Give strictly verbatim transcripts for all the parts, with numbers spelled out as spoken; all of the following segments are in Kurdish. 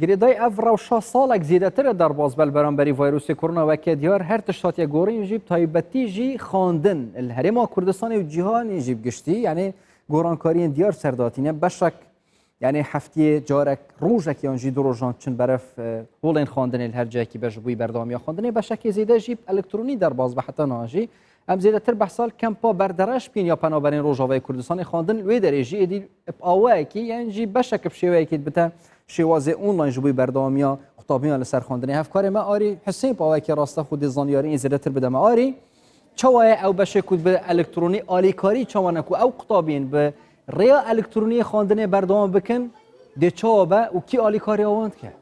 Girêdayî ev rewşa salek zêdetir e derbas be li beramberî vayrûsê korona weke diyar her tişt hatiye gorîn jî bi taybetî jî xwendin li Herêma Kurdistanê û cîhanê jî bi giştî, yanî gorankariyên diyar ser datîne. Beşek, yanî heftiyê carek rojek yan jî du rojan çin berev, e, holên xwendinê li her cihekî be ji bo berdewamiya xwendinê. Beşekê zêde jî bi elektronî derbas be heta niha jî. Em zêdetir behsa li kempa Berdereş bîn ya Penaberên Rojavayê Kurdistanê xwendin li wê derê jî êdî bi awayekî yan jî beşek bi şêweyekî dibite şêwazê online ji bo berdewamiya qutabîna li ser xwendinê. Hevkarê me Arî Husên bi awayekî rastex û dê zanyariyên zêdetir bide me. Arî, çawa ye ew beşê ku bi elektronî alîkarî çawa ne ku ew qutabiyên bi rêya elektroniyê xwendinê berdewam bikin, dê çawa be û kî alîkariya wan dike?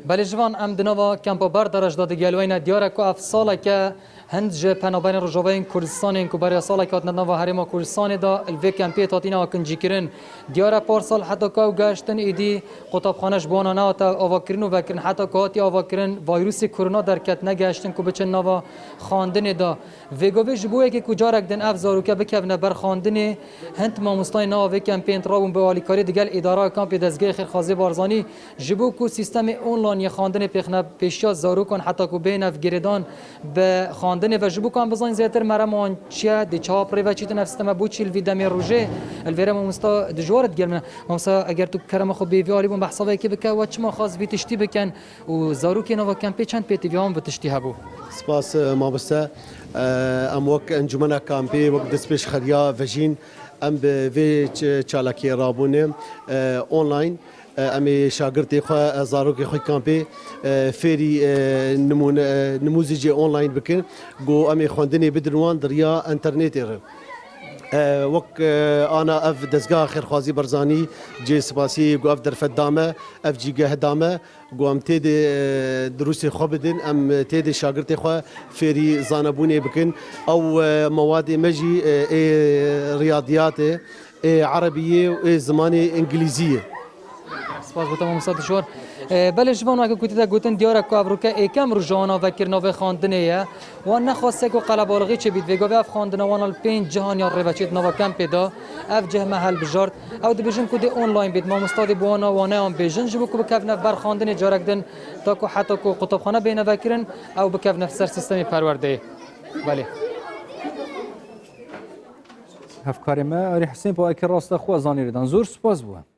Belê Jivan, em di nava kempa Berdereş de digel weyne. Diyar e ku ev saleke hind ji Penaberên Rojavayên Kurdistanê yên ku beriya saleke hatine di nava Herêma Kurdistanê de li vê kempê hatine akincîkirin. Diyar e parsal heta ku ew gehiştin êdî qutabxane ji bo wana nehate avakirin û vekirin. Heta ku hatiye avakirin, vayrûsê korona derket, negehiştin ku biçin nava xwendinê de. Vêgovê ji bo yekê ku carek din ev zaroke bikevine ber xwendinê, hind mamostayên nava vê kempê yên rabûn bi alîkarî digel îdara kampê Dezgehê Xêrxwazê Barzanî ji bo ku sîstemê online yê xwendinê pêxine pêşiya zarokan heta ku bêhne girêdan bi xwendinê ve. Ji bo ku em bizanîn zêdetir merema wan çi ye, dê çawa bi rê ve çîtin ev sîsteme, bo çi li vî demê rojê li vêre mamosta dijwar e digel min. Mamosta, eger tu kerema xwe bê vî alî bûn behsa vê yekê bike, we çima xwest vî tiştî bikin? Û zarokê nava kempê çend pêtivî wan bi tiştî hebû? Spas, e, mamoste. E, em wek encûmena kampê, wek destpêşxeriya vejîn, em bi vê ç-, çalakiyê rabûne, e, online. E, em ê şagirtê xwe, e, zarokê xwe kampê, e, fêrî, e, nimûne, e, nimûzîcê online bikin. Ku em ê xwendinê bidin wan di riya înternetê re. E, wek, e, ana ev dezgeha Xêrxwazî Barzanî cihê spasî ku ev derfet dame, ev cîgeh dame. Ku em tê de, e, dirûsê xwe bidin, em tê de şagirtê xwe fêrî zanebûnê bikin. Ew, e, mewadê me jî, e, ê riyadiyatê, ê erebiyê û ê zimanê îngilîziyê. Spas bo te mamosta Dişwar. E, belê Jivan, weke ku tê de gotin, diyar e ku ev roke êkem roja wana vekirina vê xwendinê ye. Wan nexwestiye ku qelebalixî çêbît. Vêgavê ev xwendina wana li pênc cihan ya rêveçêt nava kempê de. Ev cih me helbijart. Ew dibêjin ku dê online bêt. Mamosta dê bi wana waneyan bêjin. Ji bo ku bikevine ber xwendinê carek din, ta ku heta ku qutabxane bêhne vekirin, ew bikevine ser sîstemê perwerdeyê. Belê. Hevkarê me Arî Husên bi awayekî rastex we zanîrî dan. Zor spas bo we.